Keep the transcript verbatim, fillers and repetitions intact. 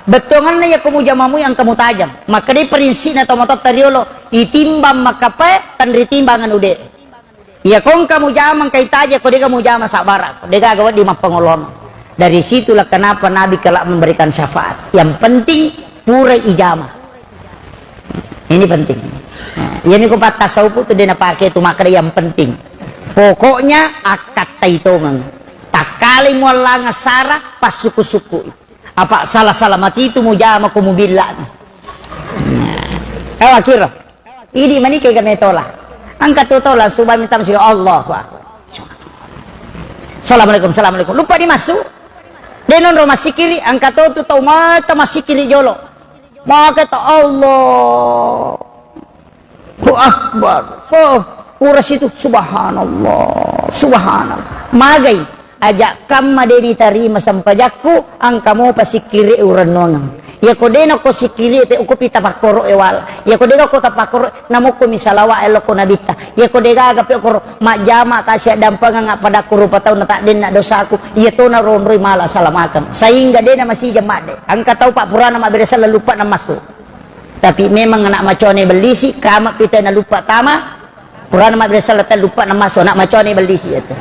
Bettuanganna iya ko mujama mui engka mutajang. Makkedai prinsi'na tomatoatta riolo, itimbang makkapae, tenritimbang anu de. Iya ko engka mujama engka itaja, ko dega mujama sabbara, ko dega gaga wedding mappangolono. Dari situlah kenapa Nabi kelak memberikan syafaat. Yang penting pura ijama. Ini penting. Nah, iya niko pattasawufu tu de napake tu makkeda yang penting. Pokoknya akkattai tongeng. Takkalai muallang sara, passukku-sukku. Apa salah-salah mati itu mujama ko mubilla. Nah, eh, akhir. Idi manike ga metola. Angkat tu tola, subah minta masya Allahu Akbar. Assalamualaikum, assalamualaikum. Lupa di masuk. De nonro masikiri, angkat tu tau mata masikiri jolo. Maka ta Allah. Allahu Akbar. Oh, uras itu subhanallah, subhanallah. Magai, aja kamma de nitarima sempajakku, angka mopa sikkiri urennuangeng. Iya ko de nako sikkiri pe uko pita pakkoro e wala. Iya ko de nako tapakkoro, namukku mi salawa e lokko nabitta. Iya ko de gaga pe okoro majjama kasi addampengeng appadakku rupa tau na taddenna dosaku. Iya tona ronroi mala salamakeng. Sehingga de na masija madde. Angka tau pak purana mabbere sella lupa na masuk. Tapi memang anak macone bellisi, kama pita na lupa tama, purana mabbere sella ta lupa na masuk, anak macone bellisi itu.